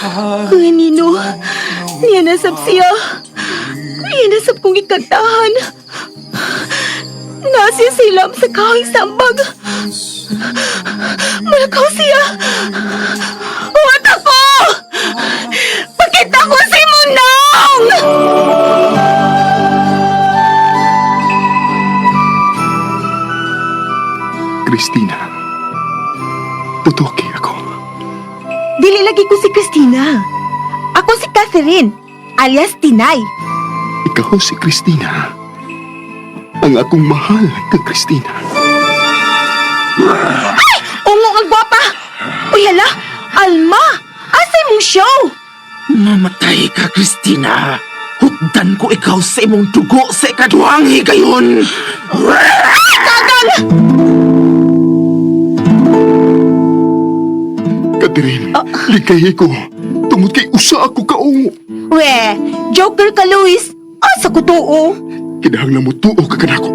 Kanino, niya nasab siya. Niya nasab kong ikantahan. Nasiya silam sa kahoy sambag. Malakaw siya. Huwat ako! Pakita ko si Munong! Christina, tutuki ako. Dili lagi ko si Christina. Ako si Catherine, alias Tinay. Ikaw si Christina. Ang akong mahal ka, Christina. Ungo ang gwapa! Uy, hala! Alma! Asay mong show? Mamatay ka, Christina. Hugdan ko ikaw sa imong dugo sa ikaduhang higayon. Kagang! Catherine, likay ko. Tungod kay usa ako kaungo. We, joker ka, Luis. Asa ko tuo? Kinahanglan mo tuo ka kanako.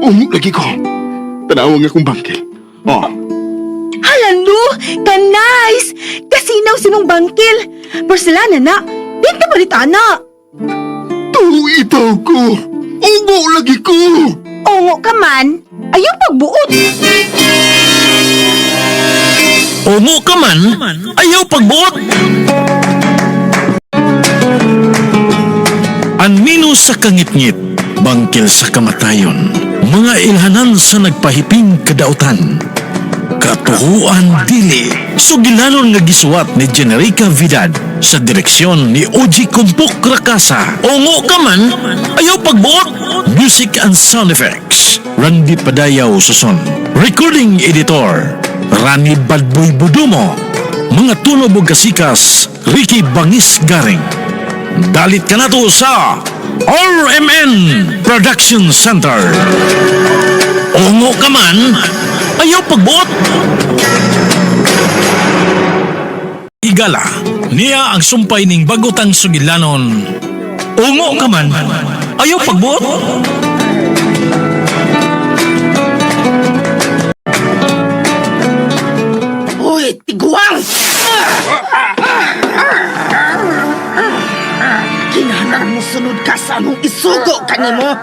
Ungo lagi ko. Tanawa nga akong bangkil. Oh, Hala, no! Ka-nice! Kasinaw sinong bangkil. Porcelana na. Di ka balitana. tuo itaw ko. Ungo lagi ko. Ungo ka man, ayaw pagbuot. Ungo ka man, ayaw pagbuot. Anmino sa kangitngit, bangkil sa kamatayon, mga ilhanan sa nagpahiping kadautan. Katuhuan dili, sugilanon nga gisuwat ni Generica Vidad sa direksyon ni Oji Kumpok Rakasa. Ungo ka man, ayaw pagbuot. Music and sound effects, Randy Padayaw Suson. Recording editor, Rani Badboy Budumo. Mga tunob ug kasikas, Ricky Bangis Garing. Dalit ka na to sa RMN Production Center. Ungo ka man, ayaw pagbuot. Igala, niya ang sumpay ning bagutang sugilanon. Ungo ka man, ayaw pagbuot. Uy, tiguang! Kinahanglan mo sunod ka sa among isugo kanimo.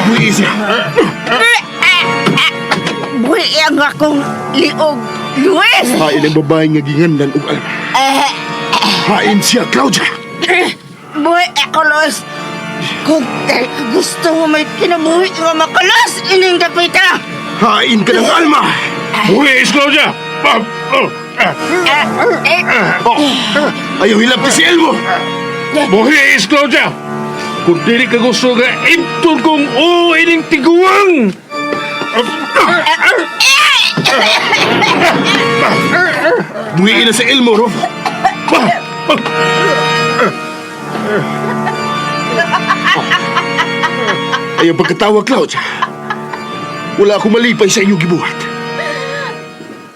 Buhi siya. Buhi ang akong liog, Luis! Hain ang babae nga ginganlan og alma. Hain siya, Claudia. Buhi ako, Luis! Kung dahil ka gusto mo may kinabuhi nga makalas ining dapita! Hain ka ng alma. Buhi is Claudia! Ah, oh, ah. Oh, ayaw hilap ni si Elmo. Buhi is Claudia! Kung dili ka gusto nga ibton kong o ining tiguang! Buhiin na si Elmo, Rolfo. Ayaw pagkatawa, Claudia. Wala akong malipay sa iyong gibuhat.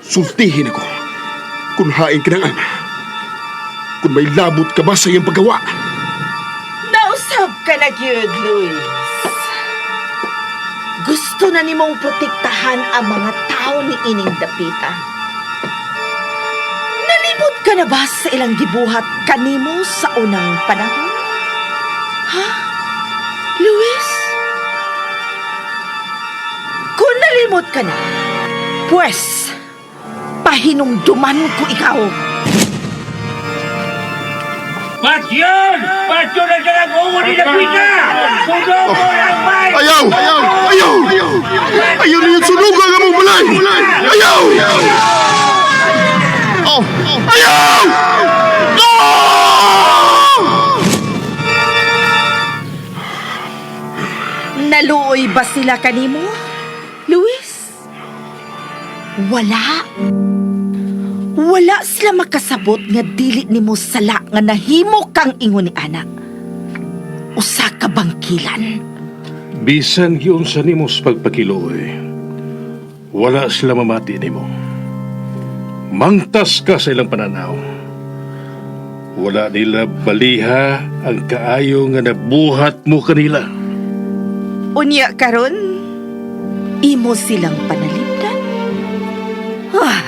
Sultihin ako kung hain ka ng alma. Kung may labot ka ba sa iyong paggawa. Nausab ka na gyud, Luis. Gusto na nimong protektahan ang mga tao ni ining dapita. Nalimot ka na ba sa ilang gibuhat kanimo sa unang panahon? Ha? Luis? Kung nalimot ka na, pues, pahinumduman ko ikaw. Patyon! Patyon ang dalang ungo ni Dapita! Sunog mo lang, bay! Ayaw! Ayaw! Ayaw! Ayaw niyo sunugan ang among balay! Ayaw! Oh! Ayaw! No! Naluoy ba sila kanimo, Luis? Wala. Wala sila makasabot nga dili nimo sala nga nahimo kang ingon ni ana. Usa ka bangkilan. Bisan giunsa nimo sa pagpakiloy, wala sila mamati nimo. Mangtas ka sa ilang pananaw. Wala nila baliha ang kaayo nga nabuhat mo kanila. Unya karon, imo silang panalipdan. Ah.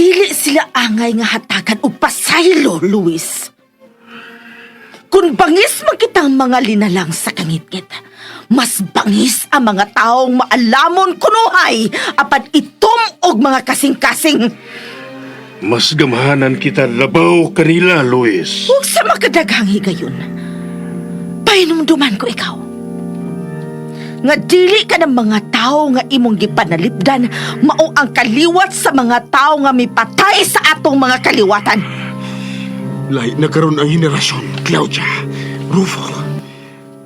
Dili sila angay nga hatagan og pasaylo, Luis. Kung bangis man kitang mga linalang sa kangitngit, mas bangis ang mga taong maalamon kunuhay apan itom og mga kasing-kasing. Mas gamhanan kita labaw kanila, Luis. Huwag sa makadaghang higayon. Pahinumduman ko ikaw. Nga dili ka ng mga tao nga imong gipanalipdan, mao ang kaliwat sa mga tao nga mipatay sa atong mga kaliwatan. Lahi na karon ang henerasyon, Claudia, Rufo.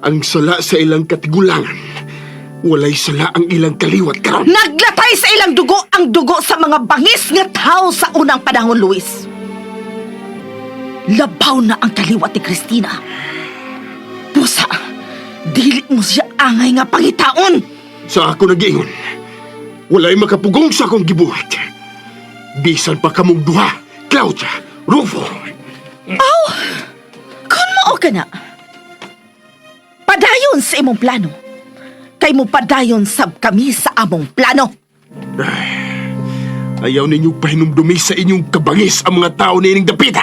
Ang sala sa ilang katigulangan. Walay sala ang ilang kaliwat karon. Naglatay sa ilang dugo ang dugo sa mga bangis nga tao sa unang panahon, Luis. Labaw na ang kaliwat ni Christina. Pusa, dili mo siya angay nga pangitaon. Sa ako nagiingon, walay makapugong sa akong gibuhat. Bisan pa kamong duha, Claudia, Rufo. Kung mao ka na, padayon sa imong plano. Kay mo padayon sab kami sa among plano. Ayaw ninyong pahinumdumi sa inyong kabangis ang mga tao niining dapita.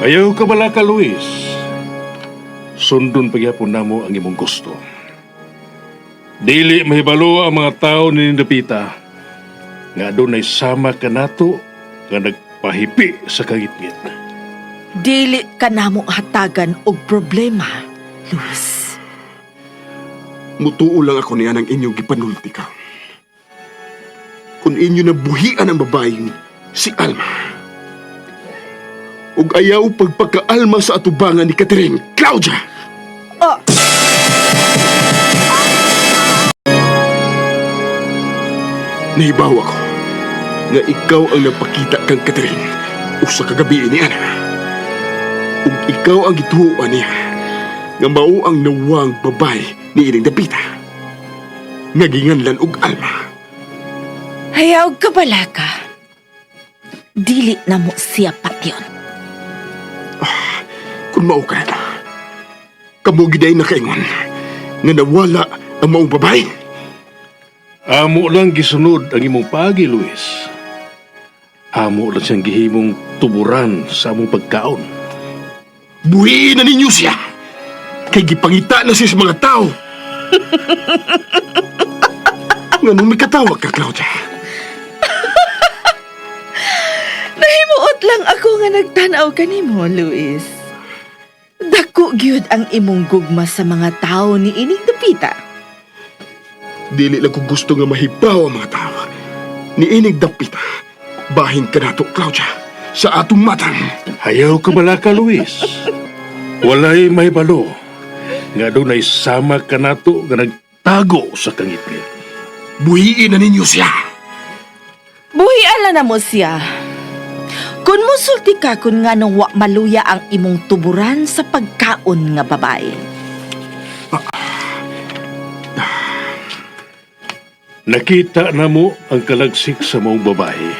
Ayaw ka bala ka, Luis. Sundon pagyapon namo ang imong gusto. Dili mahibalo ang mga tao ni Dapita nga dunay sama kanato nga nagpahipi sa kangitngit. Dili ka namo hatagan og problema, Luis. Mutuo lang ako niya ng inyong gipanulti ka. Kung inyo nabuhian ang babaeng si Alma. Ug ayaw pagpagka-Alma sa atubangan ni Catherine, Claudia! Oh, Nahibaw ako nga ikaw ang nagpakita kang Catherine usa ka gabi ni Ana. Ug ikaw ang gituoan niya nga mao ang nawang babae ni ining dapita. Nga ginganlan og Alma. Hayaw ka bala ka. Dili na mo siya patyon. Kung mao ka na, kamo giday nakaingon nga nawala ang maong babae. Amo lang gisunod ang imong paagi, Luis. Amo lang siyang gihimong tuburan sa among pagkaon. Buhiin na ninyo siya. Kay gipangita na siya sa mga tao. Nganong may katawag ka, Claudia? Nahimuot lang ako nga nagtanaw kanimo, Luis. Dako gyud ang imong gugma sa mga tao ni ining dapita. Dili lang ko gusto nga mahibaw ang mga tao. Niinig dapita. Bahin ka nato, Claudia, sa atong matang. Hayaw ka bala ka, Luis. Walay mahibalo nga dunay sama kanato nga nagtago sa kangitngit. Buhiin na ninyo siya. Buhian lang na mo siya. Kung musulti ka kung nga nung wa maluya ang imong tuburan sa pagkaon nga babae. Nakita na mo ang kalagsik sa maong babae.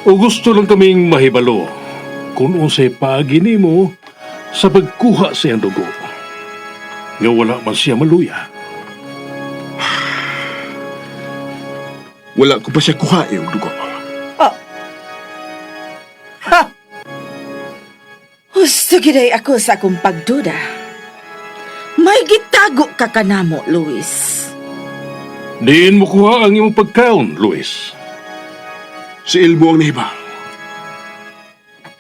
O gusto lang kaming mahibalo kung unsay paagi nimo sa pagkuha sa iyang dugo. Nga wala man siya maluya. Wala ko pa siya kuhae og dugo. Oh. Ha! Husto giday ako sa akong pagduda. May gitago ka kanamo, Luis. Diin mo kuha ang imong pagkaon, Luis. Si Elmo ang nahibaw.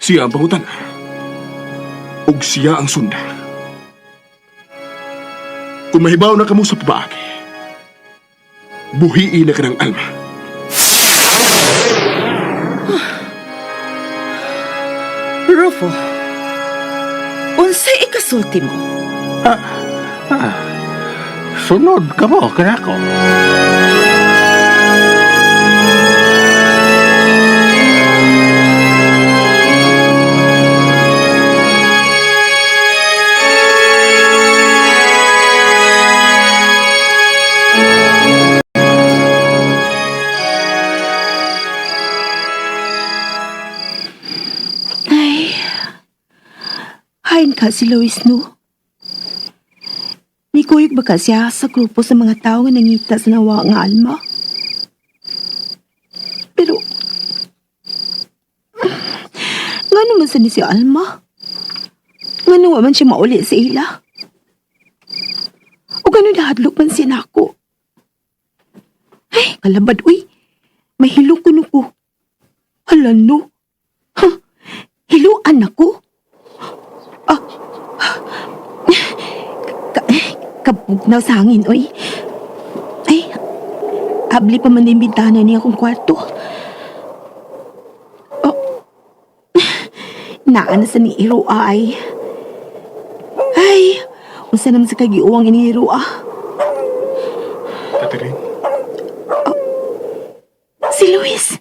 Siya ang pangutan. Ug siya ang sunda. Kung mahibaw na kamo sa pabaagi, buhiin na ka ng alma. Rufo, unsay ikasulti mo? Sunod ka mo, kanako. Ay, hain ka si Luis, no? Nikuyog ba ka siya sa grupo sa mga tao nga nangita sa nawa nga alma? Pero, Asa ni si Alma? Ngano wa man siya mauli sa ila? O gano'n nahadlok man siya nako? Ay, kalabad, uy. May hilo kuno ko. Hala no. Huh, hiluan ako? Ah, kabugnaw sa hangin, uy. Ay, abli pa man din bintana niya akong kwarto. Oh, naa na sa ni Iroa ay. Ay, unsa naman sa kagiuwang ini Iroa? Catherine, Si Luis.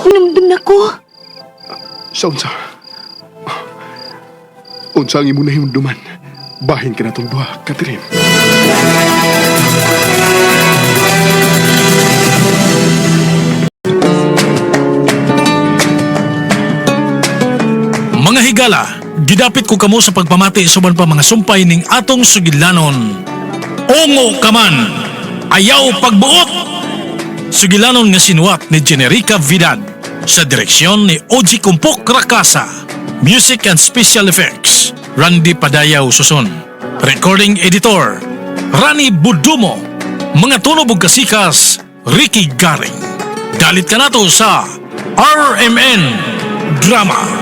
Numdum na ko. sa unsa? Unsa ang imo nahimduman? Bahin ka na tong duha, Catherine. Mga higala, gidapit ko kamo sa pagpamati suban pa mga sumpay ning atong sugilanon. Ungo ka man, ayaw pagbuot! Sugilanon nga sinuwat ni Generica Vidad sa direksyon ni Oji Kumpok Rakasa. Music and Special Effects, Randy Padayaw Suson. Recording Editor, Rani Budumo. Mga tunog ug kasikas, Ricky Garing. Dalit ka nato sa RMN Drama.